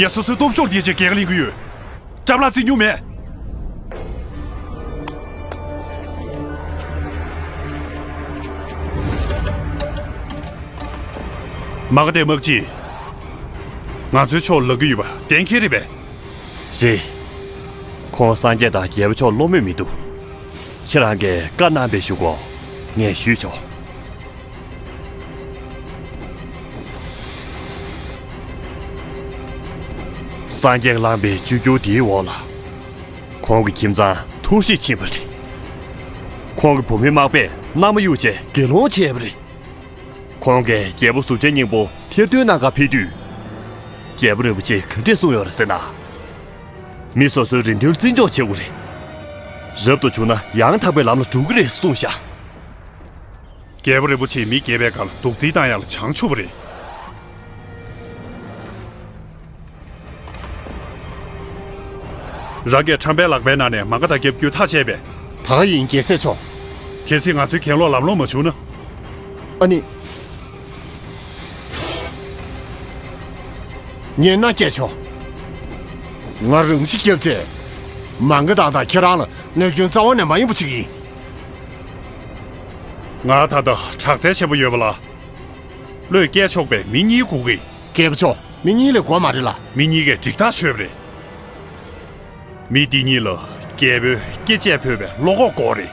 ངས་སོ་སོའི་སྟོབས་ཤུགས་དེ་ཆེད་གེགས་ལེན་གྱི་ཡོད། སྐྲ་ལག་རྩི་མྱོང་མེད། མ་ག་དྷའི་དམག་སྤྱིས་ང་ཚོའི་ཕྱོགས་ལ་ལངས་ཀྱི་ཡོད་པ་གཏན་འཁེལ་རེད་པས། རེད། ཁོང་སངས་རྒྱས་དང་རྒྱལ་པོ་མཆོག་བློ་མོས་མི་འདུག་ཁྱེད་རང་གིས་བཀའ་གནང་པའི་གཞུག་གུ་ངས་ཞུས་ཆོག་སངས་རྒྱས་བླངས་པའི་བཅོས་བསྒྱུར་འདིའི་འོག་ལ། ཁོང་གི་ཁྱིམ་ཚང་ཐུགས་གཤིས་ཕྱིན་པ་རེད། ཁོང་གི་བུ་མོའི་མག་པས་མནའ་མ་གཡུགས་བྱས་དགེ་སློང་བྱས་པ་རེད། ཁོང་གིས་རྒྱལ་པོ་གཟུགས་ཅན་སྙིང་པོ་ཐེར་འདོན་གནང་གར་ཕེབས་དུས། རྒྱལ་པོ་རིན་པོ་ཆེས་ག་འདྲས་གསུངས་ཡོད་རེད་ཟེར་ན། མི་སོ་སོའི་རེ་འདུན་བརྩི་འཇོག་བྱེད་དགོས་རེད། རབ་ཏུ་བྱུང་ན་ཡང་དག་པའི་ལམ་ལ་འགྲོ་གི་རེད་གསུངས་ཤག་རྒྱལ་པོ་རིན་པོ་ཆེས་མི་རྒས་པའི་ཁར་རྡོག་རྫིས་བཏང་ཡག་ལ་བྱང་ཆུབ་པ་རེད། རང་གིས་ཁྲམ་པའི་ལག་པའི་ནང་ནས་མ་ག་དང་རྒྱབ་རྒྱུ་ཐག་བཅད་པས། ད་ག་ཡིན་རྒྱལ་སྲས་མཆོག་གལ་སྲིད་ང་ཚོའི་གྱེན་ལོག་ལམ་ལྷོང་མ་བྱུང་ན། ཨ་ནི། ཉན་ན་རྒྱལ་མཆོག་ང་རང་ཤི་སྐྱབས་རྗེས། མ་ག་དང་དང་ཁྱེད་རང་ལ་གནོད་སྐྱོན་རྩ་བ་ནས་མ་ཡོང་བ་ཅིག་ཡིན། ང་ད་ལྟ་དྲག་རྩལ་ཆེན་པོ་ཡོད་པ་ལ། བློས་བཀལ་ཆོག་པའི་མི་གཉིས་དགོས་ཀྱི། རྒྱལ་པོ་མཆོག་མི་གཉིས་ལས་དགོས་མ་རེད་ལ། མི་གཉིས་ཀས་འགྲིག་ཐག་ཆོད་པ་རེད། མི་འདི་གཉིས་ལ་རྒྱལ་པོའི་སྐེ་བཅད་ཕོད་པའི་བློ་ཁོག་དགོས་རེད།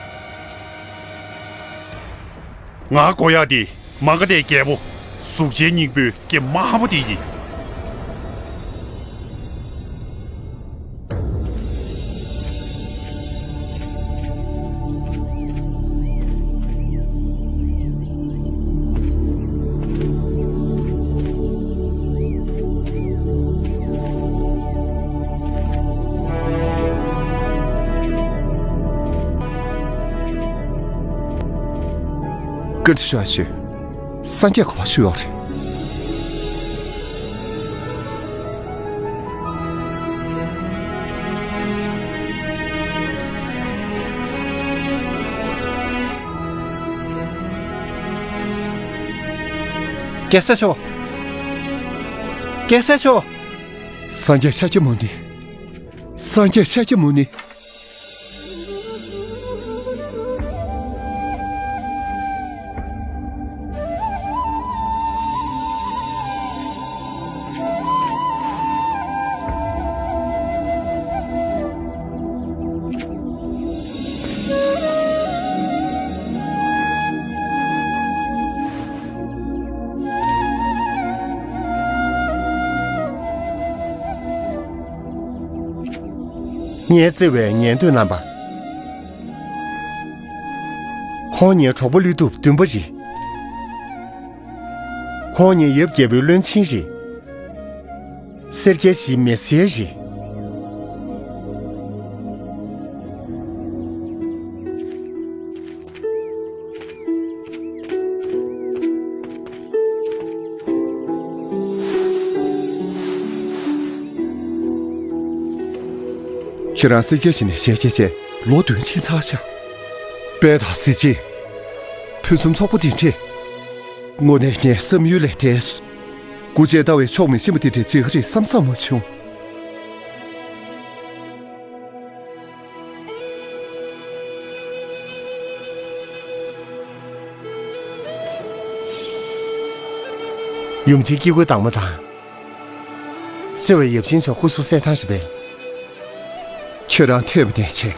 ང་དགོས་ཡག་འདི་མ་ག་དྷའི་རྒྱལ་པོ་གཟུགས་ཅན་སྙིང་པོའི་སྐེ་དམར་པོ་འདི་ཡིན། བཀའ་དྲིན་ཆེ་ཞུ། སངས་རྒྱས་ག་པར་བཞུགས་ཡོད་རེད། རྒྱལ་སྲས་མཆོག་རྒྱལ་སྲས་མཆོག་སངས་རྒྱས་ཤཱཀྱ་མུ་ནི། སངས་རྒྱས་ཤཱཀྱ་མུ་ནི། ངའི་བརྩེ་བའི་ཉན་ཐོས་རྣམ་པ། ཁོང་ངའི་གྲོགས་པོ་ཀླུ་སྒྲུབ་བདུན་པ་རེད། ཁོང་ངའི་ཡབ་རྒྱལ་པོའི་བློན་ཆེན་རེད། སེར་སྐྱའི་གཞིས་མེ་སེར་རེད། ཁྱེད་རང་སེར་སྐྱའི་གཞིས་ནས་ཞལ་གྱེས་བྱས་ལོ་བདུན་ཕྱིན་ཚར་ཤག་དཔལ་དང་གཟི་བརྗིད། ཕུན་སུམ་ཚོགས་པོ་འདི་འདྲས། དངོས་གནས་ངའི་བསམ་ཡུལ་ལས་འདས་སོང་། སྐུ་མཆེད་ལྟ་བའི་ཕྱོགས་མི་ཤེས་པ་འདི་འདྲས་བྱེད་ཀྱི་རེད་བསམ་བསམ་མ་བྱུང་། ཡུམ་ཆེན་སྐྱེ་དགུའི་བདག་མོ་དང་། བརྩེ་བའི་ཡབ་ཆེན་མཆོག་སྐུ་གཟུགས་གསལ་ཐང་རེད་པས། ཁྱོད་རང་ཐེབས་ནས་བྱས།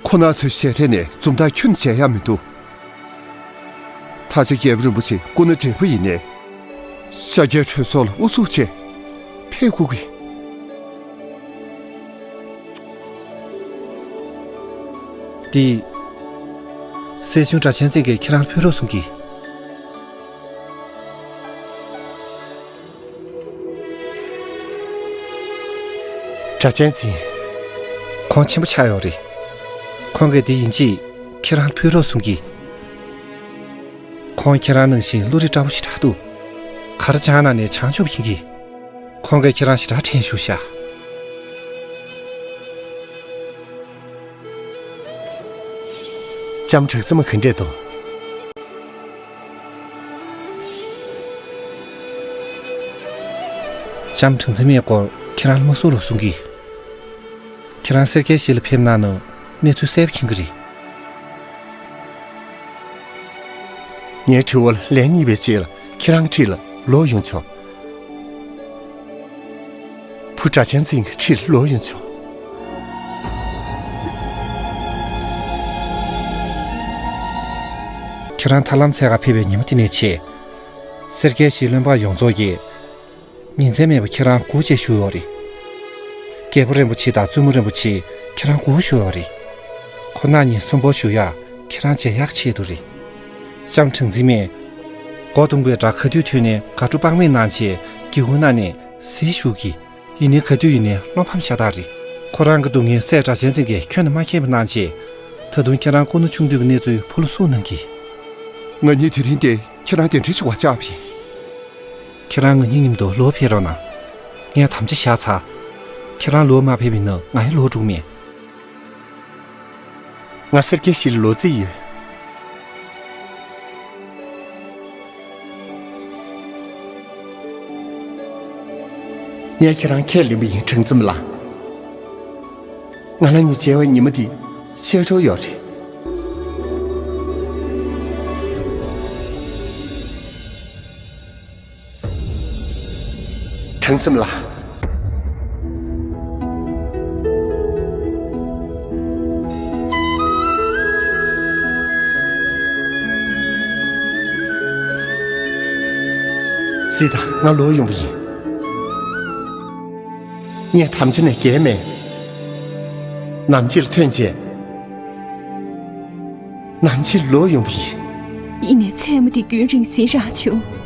ཁོ་ན་ཚོའི་ཞལ་ཐད་ནས་འཛུམ་མདངས་ཁྱོན་ནས་བྱས་ཡ་མི་འདུག་ད་ཆ་རྒྱལ་པོ་རིན་པོ་ཆེ་སྐུ་ན་བགྲེས་པོ་ཡིན་ནའི། ཤཱཀྱའི་གྲོས་ཚོགས་ལ་ཨུ་ཚུགས་བྱས་ཕེབས་དགོས་ཀྱི། འདི། སྲས་ཆུང་སྒྲ་གཅན་འཛིན་གྱིས་ཁྱེད་རང་ཕུལ་རོགས་གསུང་གི། སྒྲ་གཅན་འཛིན། ཁོང་ཆེན་པོ་ཆགས་ཡོད་རེད། ཁོང་གིས་འདི་ཡིན་གཅིག་ཁྱེད་རང་ཕུལ་རོགས་གསུང་གི། ཁོང་ཁྱེད་རང་ནང་བཞིན་བློ་རིག་བཀྲ་བོ་ཞེ་དྲག་འདུག་གར་སྦྱངས་ན་ནས་བྱང་ཆུབ་མཁྱེན་གི། ཁོང་གིས་ཁྱེད་རང་ཞེ་དྲག་དྲན་བཞུགས་ཤག་ལྕམ་གྲགས་རྩེ་མོ་ག་འདྲས་འདུག་ལྕམ་གྲགས་རྩེ་མོའི་སྐོར་ཁྱེད་རང་ལ་མ་གསུང་རོགས་གསུང་གི། ཁྱེད་རང་སེར་སྐྱའི་གཞིས་ལ་ཕེབས་གནང་ནོ་གནས་ཚུལ་གསལ་པོ་མཁྱེན་གི་རེད། ངའི་དྲི་བ་ལན་གཉིས་པའི་རྗེས་ལ་ཁྱེད་རང་འཁྲིས་ལ་ལོག་ཡོང་ཆོག་བུ་སྒྲ་གཅན་འཛིན་གྱི་འཁྲིས་ལོག་ཡོང་ཆོག་ཁྱེད་རང་ཐར་ལམ་འཚོལ་ག་ཕེབས་པའི་ཉིན་མོ་དེ་ནས་བྱས། སེར་སྐྱའི་གཞིས་བློན་འབངས་ཡོངས་རྫོགས་ཀྱིས་ཉིན་མཚན་མེད་པར་ཁྱེད་རང་སྒུག་བྱས་བཞུགས་ཡོད་རེད། རྒྱལ་པོ་རིན་པོ་ཆེ་དང་བཙུན་མོ་རིན་པོ་ཆེ་ཁྱེད་རང་སྒུག་བཞུགས་ཡོད་རེད། ཁོ་ན་ཉིན་གསོན་པོ་བཞུགས་ཡག་ཁྱེད་རང་མཇལ་ཡག་ཆེད་དུ་རེད། ལྕམ་དྲང་འཛིན་མས། སྒོ་རྡུང་བའི་སྒྲ་ག་དུས་ཐོས་ནའི་དགའ་སྤྲོ་དཔག་མེད་གནང་བྱས་སྒེའུ་ཁུང་ནང་ནས་ཟིལ་ཤུགས་ཀྱིས། ཡིན་ནའི་ག་དུས་ཡིན་ནའི་བློ་ཕམ་ཤ་སྟག་རེད། ཁོ་རང་གི་སྡུག་བསྔལ་སྲས་གྲགས་ཆེན་ཚང་གིས་ཁྱོན་ནས་མ་མཁྱེན་པ་གནང་བྱས། ད་དུང་ཁྱེད་རང་སྐུ་ན་ཆུང་དུས་ཀྱི་གནས་ཚུལ་ཕུ་ལུ་གསུངས་གནང་གི། ང་གཉིས་དེ་རིང་འདིར་ཁྱེད་རང་གདན་འདྲེན་ཞུ་བར་བཅར་བ་ཡིན། ཁྱེད་རང་ང་གཉིས་མཉམ་དུ་ལོག་ཕེབས་རོགས་གནང་། ངས་དམ་བཅའ་བཞག་ཚར། ཁྱེད་རང་ལོག་མ་ཕེབས་པ་ཡིན་ན་ང་ཡང་ལོག་འགྲོ་གི་མེད། ང་སེར་སྐྱའི་གཞིས་ལ་ལོག་རྩིས་ཡོད། ངས་ཁྱེད་རང་ཁས་ལེན་པ་ཡིན། དྲང་འཛིན་ལགས། ང་རང་གཉིས་མཇལ་བའི་ཉི་མ་འདི་ཆེ་འགྲོ་ཡོད་རེད། དྲང་སེམས་ལགས། གཟིགས་དང་། ང་ལོག་ཡོང་བ་ཡིན། ངས་དམ་བཅའ་ནས་འགལ་མེད། ནམ་ཕྱེད་ལ་ཐོན་རྗེས། ནམ་ཕྱེད་ལོག་ཡོང་གི་ཡིན། ཡིན་ནའི་མཚན་མོ་དེ་རྒྱུན་རིང་ཟིན་རག་བྱུང་།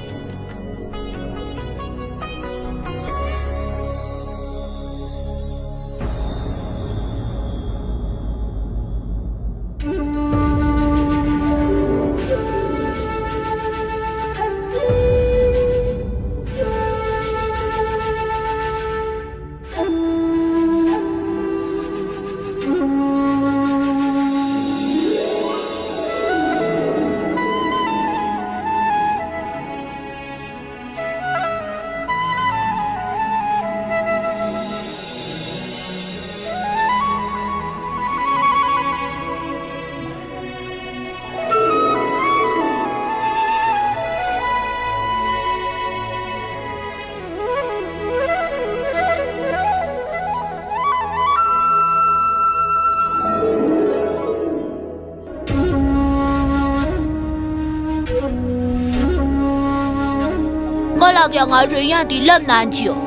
རྨོ་ལགས་ཀྱིས་ང་རོལ་དབྱངས་འདི་བསླབ་གནང་བྱུང་།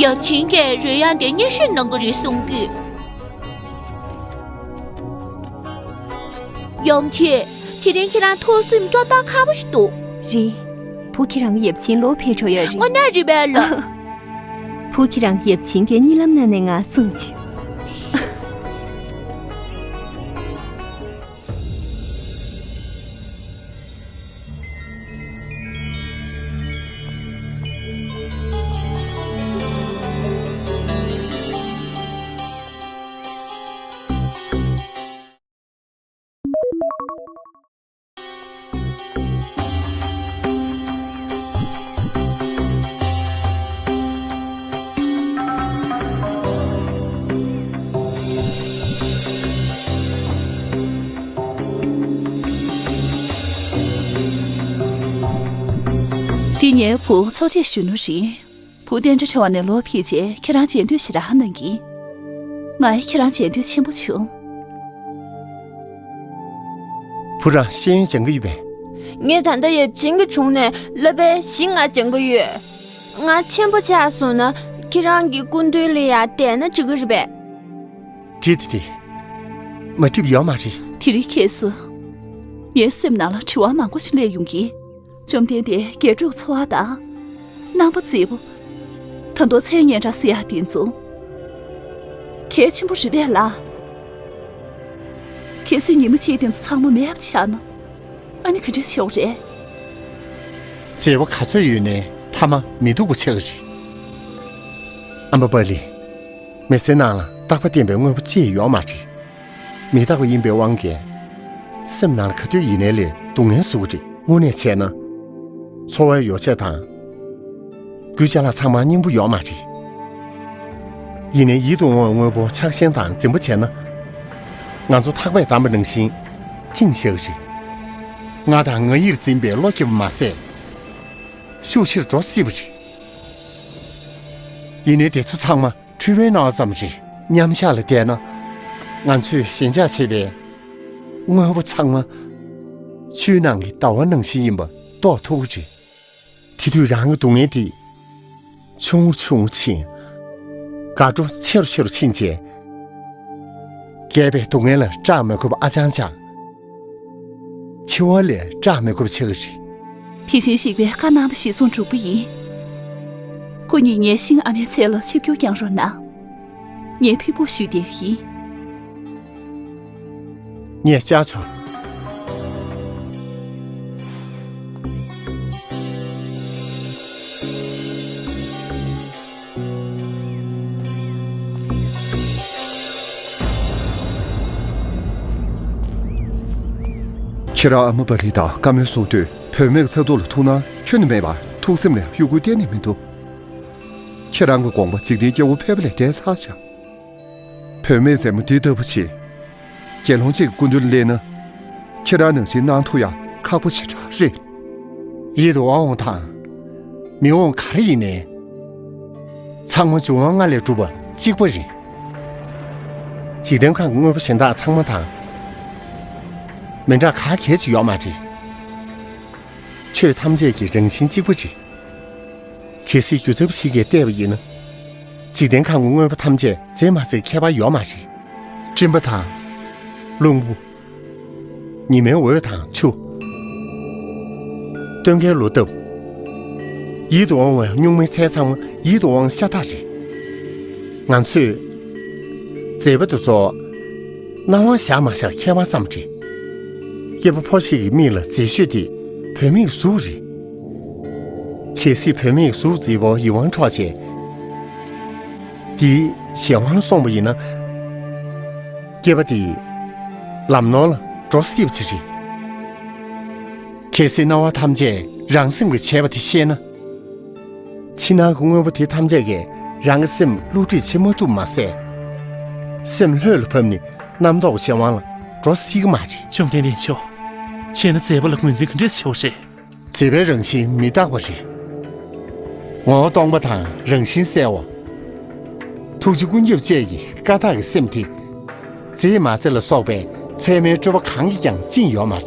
ཡབ་ཆེན་གྱིས་རོལ་དབྱངས་འདི་མཉེས་གཤིན་གནང་གི་རེད་གསུང་གི། ཡོང་ཆེ། དེ་རིང་ཁྱེད་རང་ཐུགས་སེམས་སྤྲོ་ཐག་ཁ་པོ་ཞིག་འདུག་རེད། བུ་ཁྱེད་རང་གི་ཡབ་ཆེན་ལོག་ཕེབས་འགྲོ་ཡོད་རེད། དངོས་གནས་རེད་པས་ལགས། བུ་ཁྱེད་རང་གི་ཡབ་ཆེན་གྱིས་གཉིད་ལམ་ནང་ནས་ང་གསུངས་བྱུང་། འདི་ངའི་བུ་འཚོ་བྱེད་གཞོན་ནུ་རེད། བུ་བསྟན་དགྲ་བྲལ་བ་ནས་ལོག་ཕེབས་རྗེས་ཁྱེད་རང་མཇལ་འདོད་ཞེ་དྲག་གནང་གི། ང་ཡང་ཁྱེད་རང་མཇལ་འདོད་ཆེན་པོ་བྱུང་། བུ་རང་ཤེས་ཡོན་སྦྱང་གི་ཡོད་པས། ངས་ད་ལྟ་ཡབ་ཆེན་གྱི་དྲུང་ནས་བསླབ་པ་བཞི་ལྔ་སྦྱང་གི་ཡོད། ང་ཆེན་པོ་ཆགས་སོང་ན་ཁྱེད་རང་གི་སྐུ་མདུན་ལ་ཡང་བསྡད་ན་འགྲིག་གི་རེད་པས། འགྲིག་འགྲིག་མ་འགྲིག་ཡོད་མ་རེད། དེ་རིང་ཁ་སང་། ངའི་སེམས་ནང་ལ་དྲི་བ་མང་པོ་ཞིག་སླེབས་ཡོང་གི། བཅོམ་ལྡན་འདས་རྒྱན་དྲུག་འཚོ་བ་དང་། རྣམ་པ་མཛེས་པོ། ད་དུང་མཚན་སྙན་གྲགས་ཟེར་ཡག་དེ་ཚོ། གལ་ཆེན་པོ་རེད་པས་ལགས། གལ་སྲིད་ཉི་མ་གཅིག་དེ་ཚོ་ཚང་མ་མེད་པ་ཆགས་ན། ཨ་ནི་ག་འདྲ་བྱེད་དགོས་རེད། བྱེད་པ་ག་ཚོད་ཡོད་ནའི་མཐའ་མ་མི་སྡུག་པ་ཆགས་ཀྱི་རེད། ཨམ་བ་པ་ལི། མི་ཚེའི་ནང་ལ་རྟག་པ་བརྟན་པའི་དངོས་པོ་ཅི་ཡང་ཡོད་མ་རེད། མི་རྟག་པ་ཡིན་པའི་དབང་གིས། སེམས་ནང་ལ་ག་དུས་ཡིན་ནའི་ལས་སྡུག་བསྔལ་བཟོ་གི་རེད། དངོས་གནས་བྱས་ན། འཚོ་བའི་ཡོ་བྱད་དང་། རྒྱུ་ཅ་ལག་ཚང་མ་སྙིང་པོ་ཡོད་མ་རེད། ཡིན་ནའི་ཡིད་དུ་འོང་བའི་དངོས་པོ་ཆགས་ཞེན་དང་འཛིན་པ་བྱས་ན། ང་ཚོ་ཐག་པས་བསྡམས་པ་ནང་བཞིན་བཅིངས་བཞག་གི་རེད། ང་དང་ང་ཡིར་འཛིན་པའི་བློ་སྐྱེ་བ་མ་ཟད། ཤུགས་ཆེར་འགྲོ་སྲིད་པ་རེད། ཡིན་ནའི་དེ་ཚོ་ཚང་མ་འཁྲུལ་པའི་སྣང་བ་ཙམ་རེད། མཉམ་བཞག་ལ་བལྟས་ན། ང་ཚོས་ཞེན་ཆགས་བྱེད་པའི་དངོས་པོ་ཚང་མ་ཆུའི་ནང་གི་ཟླ་བ་ནང་བཞིན་ཡིན་པ་རྟོགས་ཐུབ་ཀྱི་རེད། དེ་དུས་རང་གི་སྡུག་བསྔལ་དེ་ཆུང་ངུ་ཆུང་ངུ་ཕྱིན། དགའ་སྤྲོ་ཆེ་རུ་ཆེ་རུ་ཕྱིན་རྗེས། རྒས་པའི་སྡུག་བསྔལ་ལ་སྐྲག་མི་དགོས་པ་ཨ་ཅང་ཆགས། སྐྱོ་བ་ལས་སྐྲག་མི་དགོས་པ་ཆགས་ཀྱི་རེད། དེ་བཞིན་གཤེགས་པས་བཀའ་གནང་བ་གཞིར་བཟུང་བསྒྲུབ་པ་ཡིན། སྐུ་ཉིད་ངའི་ཤིང་ཨ་མའི་ཚལ་ལ་ཆིབས་བསྒྱུར་བསྐྱངས་རོགས་གནང་། ངས་ཕུལ་བོ་ཞུས་བསྡད་ཀྱི་ཡིན། ངས་བཅར་ཆོག་ཁྱེད་རང་ཨ་མ་བ་ལི་དང་བཀའ་མོལ་གསུང་དུས་བུད་མེད་ཚ་ཐུག་ལ་ཐུག་ན་ཁྱོན་ནས་མེད་པར་ཐུགས་སེམས་ལ་གཡོ་འགུལ་གཏན་ནས་མི་འདུག་ཁྱེད་རང་གི་དགོངས་པ་འཇིག་རྟེན་སྐྱེ་བོ་ཕལ་པ་ལས་བརྒལ་ཚར་བཞག་བུད་མེད་མཛེས་མོ་འདི་ལྟ་བུ་ཞིག་དགེ་སློང་གཅིག་གི་སྐུ་མདུན་སླེབས་ན། ཁྱེད་རང་ནང་བཞིན་གནང་ཐུབ་ཡ་ཁག་པོ་ཞེ་དྲག་རེད། ཡིད་དུ་འོང་འོང་དང་། མི་འོང་ག་རེ་ཡིན་ནའི། ཚང་མ་འབྱུང་བ་ལྔ་ལས་གྲུབ་པ་གཅིག་པ་རེད། འཇིག་རྟེན་ཁམས་ཀྱི་དངོས་པོ་གཞན་དག་ཚང་མ་དང་། མི་འདྲ་ག་གལ་ཅིག་ཡོད་མ་རེད། ཆོས་ཐམས་ཅད་ཀྱི་རང་བཞིན་གཅིག་པ་རེད། གལ་སྲིད་རྒྱུ་མཚན་ཞིག་གིས་བལྟས་པ་ཡིན་ན། འཇིག་རྟེན་ཁམས་ཀྱི་དངོས་པོ་ཐམས་ཅད་མཛེས་མ་མཛེས་ཁྱད་པར་ཡོད་མ་རེད། སྤྲིན་པ་དང་། རླུང་བུ། ཉི་མའི་འོད་དང་ཆུ། སྟོན་ཁའི་ལོ་འདབ། ཡིད་དུ་འོང་བའི་སྨྱུག་མའི་ཚལ་ཚང་མ་ཡིད་དུ་འོང་ཤ་སྟག་རེད། ང་ཚོས་མཛེས་པ་དེ་ཚོ་སྣང་བ་ཤར་མ་ཤར་ཁྱད་པར་ཙམ་རེད། སྐྱེས་པ་ཕོ་ཞིག་གི་མིག་ལ་མཛེས་ཤོས་དེ་བུད་མེད་ཀྱི་གཟུགས་རེད། གལ་སྲིད་བུད་མེད་ཀྱི་གཟུགས་མཛེས་པོ་ཡིད་དབང་འཕྲོག་བྱས། དེའི་གཞན་དབང་ལ་སོང་བ་ཡིན་ན། སྐྱེས་པ་དེ་ལམ་ནོར་ལ་འགྲོ་སྲིད་པ་ཅིག་རེད། གལ་སྲིད་སྣང་བ་ཐམས་ཅད་རང་སེམས་ཀྱིས་བྱས་པ་དེ་ཤེས་ན། ཕྱི་ནང་གི་དངོས་པོ་དེ་ཐམས་ཅད་ཀྱིས་རང་གི་སེམས་བསླུ་བྲིད་བྱེད་མ་ཐུབ་མ་ཟད། སེམས་ལྷོད་ལ་བབས་ནས་རྣམ་རྟོག་གཞན་དབང་ལ་འགྲོ་སྲིད་ཀྱི་མ་རེད། བཅོམ་ལྡན་འདས་མཆོག་བྱས་ན་མཛེས་པ་ལ་ངོས་འཛིན་ག་འདྲས་བྱེད་པ་རེད། མཛེས་པའི་རང་བཞིན་མི་རྟག་པ་རེད། ངོ་བོ་སྟོང་པ་དང་རང་བཞིན་གསལ་བ། ཐུགས་རྗེ་ཀུན་ཁྱབ་བཅས་ཀྱི་ཀ་དག་གི་སེམས་དེ། མཛེས་མ་མཛེས་ལ་སོགས་པའི་ཚད་མའི་སྤྲོས་པ་གང་གིས་ཀྱང་བཅིངས་ཡོད་མ་རེད།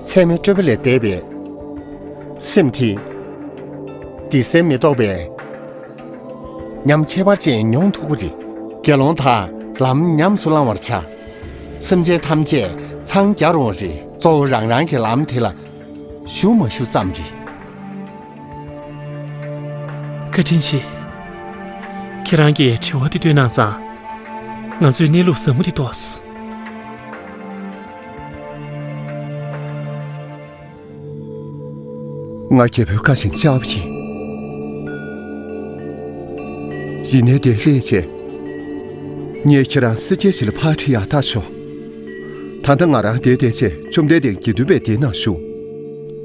ཚད་མའི་སྤྲོས་པ་ལས་འདས་པའི་སེམས་དེ། བདེ་གསལ་མི་རྟོག་པའི་ཉམས་ཁྱད་པར་ཅན་མྱོང་ཐུབ་ཀྱི་རེད། དགེ་སློང་དག་ལམ་ཉམས་སུ་བླང་བར་བྱ། སེམས་ཅན་ཐམས་ཅད་འཚང་རྒྱ་རུང་བ་རེད། གཙོ་བོ་རང་རང་གི་ལམ་དེ་ལ་ཞུགས་མ་ཞུགས་ཙམ་རེད། བཀའ་དྲིན་ཆེ། ཁྱེད་རང་གིས་དྲི་བ་དེ་བཏོན་གནང་ཙང་། ང་ཚོས་གནས་ལུགས་ཟབ་མོ་དེ་རྟོགས་སོང་། ང་རྒྱལ་པོའི་བཀའ་བཞིན་བཅར་བ་ཡིན། ཡིན་ནའི་དེར་སླེབས་རྗེས། ངས་ཁྱེད་རང་སེར་སྐྱའི་གཞི་ལ་ཕར་ཁྲིད་ཡག་ཐག་ཆོད། ད་ལྟ་ང་རང་འདིར་བསྡད་རྗེས་བཅོམ་ལྡན་འདས་དགེ་འདུན་པའི་སྡེ་ནང་བཞུགས།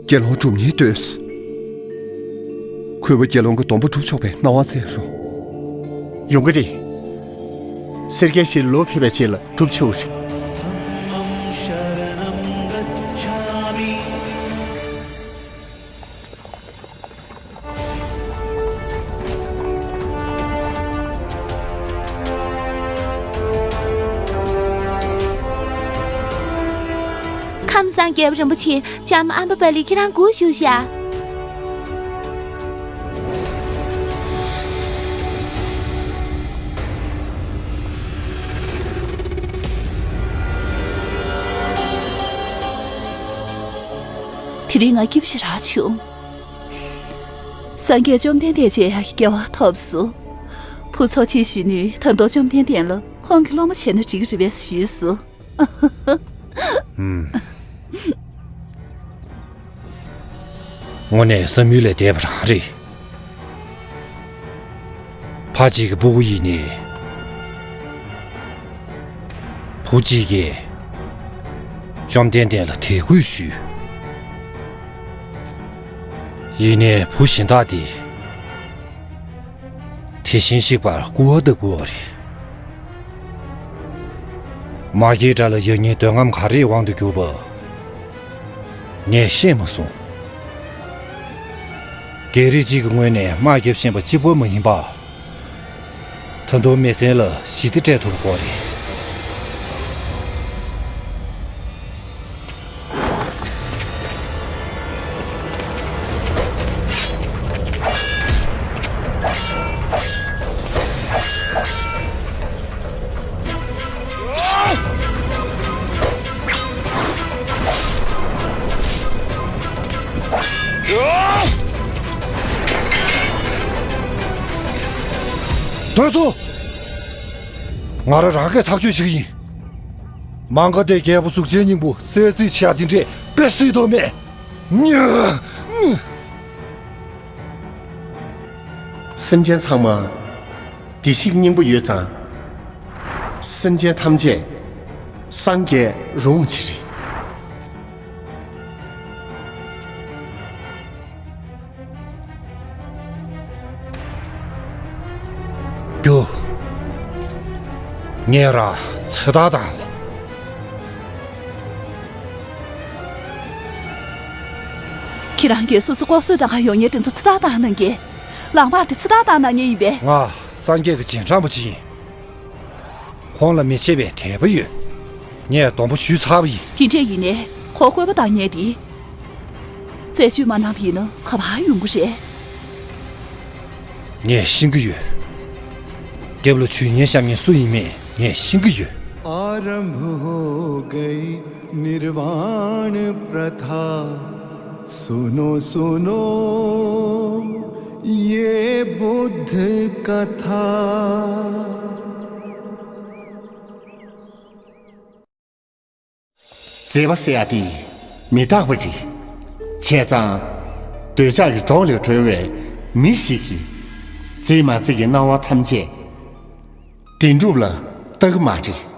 དགེ་སློང་སྒྲུབ་སྙིང་འདོད་སོང་། གུས་པ་དགེ་སློང་གི་སྡོམ་པ་སྒྲུབ་ཆོག་པའི་གནང་བ་སྩལ་རོགས། ཡོང་གི་རེད། སེར་སྐྱའི་གཞི་ལ་ལོག་ཕེབས་པའི་རྗེས་ལ་སྒྲུབ་ཆོག་གི་རེད། ཁམས་སངས་རྒྱས་པ་རིན་པོ་ཆེ། ལྕམ་ཨམ་བ་པ་ལི་ཁྱེད་རང་སྒུག་བཞུགས་ཤག། དེ་རིང་ང་སྐྱིད་པོ་ཞེ་དྲག་བྱུང་། སངས་རྒྱས་བཅོམ་ལྡན་འདས་མཇལ་ཡག་གི་སྐལ་བ་ཐོབ་སོང་། བུ་ཚོགས་ཆེན་གཞོན་ནུས་ད་དུང་བཅོམ་ལྡན་འདས་ལ་ཁོང་གི་སློབ་མ་བྱས་ན་འགྲིག་གི་རེད་པས་ཞུས་སོང་། ཨུམ། དངོས་གནས་བསམ་ཡུལ་ལས་འདས་པ་རང་རེད། ཕ་གཅིག་གི་སྤུ་གུ་ཡིན་ནའི། བུ་གཅིག་གིས་བཅོམ་ལྡན་འདས་ལ་དད་གུས་ཞུས། ཡིན་ནའི་བུ་གཞན་དག་དེ། དེ་བཞིན་གཤེགས་པར་སྐུར་བ་བཏབ་དགོས་པ་རེད། མ་སྐྱེས་དགྲ་ལ་ཡང་སྙིང་འདོད་རྔམ་ག་རེའི་དབང་དུ་གྱུར་པ། ངས་ཤེས་མ་སོང་། རྒྱལ་རིགས་གཅིག་གི་ངོས་ནས་དམག་རྒྱབ་བཞིན་པ་གཅིག་པོ་མ་ཡིན་པ། ད་དུང་མེ་སྲེག་ལ་ཞི་བདེ་སྤྲད་ཐུབ་དགོས་རེད། དོལ་ཚོ། ང་རང་རང་གིས་ཐག་གཅོད་བྱེད་ཀྱི་ཡིན། མང་ག་དེ་རྒྱལ་པོ་གཟུགས་ཅན་སྙིང་པོ་གསལ་རྩིས་བྱ་དེ་འདྲས་དཔེ་སྲིད་དོ་མེད། ཉ། སེམས་ཅན་ཚང་མ་བདེ་སྐྱིད་སྙིང་པོ་ཡོད་ཙང་། སེམས་ཅན་ཐམས་ཅད་སངས་རྒྱས་རུང་བ་ཅིག་རེད། རྒྱུ། ངས་ར་ཚེ་ཐར་བཏང་། ཁྱེད་རང་གིས་སོ་སོ་ལྐོག་གསོད་བཏང་ག་ཡོང་མཁན་དེ་ཚོ་ཚེ་ཐར་བཏང་གནང་གི། ལམ་བར་དེ་ཚེ་ཐར་བཏང་གནང་མཁན་ཡིན་པས། ང་སངས་རྒྱས་ཀྱི་རྗེས་འབྲང་པོ་ཅིག་ཡིན། ཁོང་ལ་མི་ཕྱེད་པའི་དད་པ་ཡོད། ངས་སྡོམ་པ་ཞུས་ཚར་བ་ཡིན། དེ་འདྲས་ཡིན་ནའི་ཁོ་བཀོད་པ་བཏང་མཁན་དེ། རྩད་གཅོད་མ་གནང་བ་ཡིན་ན་ག་པར་ཡོང་གི་རེད། ངས་ཤེས་ཀྱི་ཡོད། རྒྱབ་ལ་ཇུས་ཉེས་བཤམས་མཁན་སུ་ཡིན་མིན་ངས་ཤེས་ཀྱི་ཡོད། आरंभ हो गई निर्वाण प्रथा। सुनो सुनो ये बुद्ध कथा। མཛེས་པ་ཟེར་ཡ་དེ་མི་རྟག་པ་རེད། བྱས་ཙང་། འདོད་ཆགས་ཀྱི་སྒྲོག་ལས་གྲོལ་བའི་མི་ཞིག་གིས། མཛེས་མ་མཛེས་ཀྱི་སྣང་བ་ཐམས་ཅད་བདེན་གྲུབ་ལ་ལྟ་གི་མ་རེད།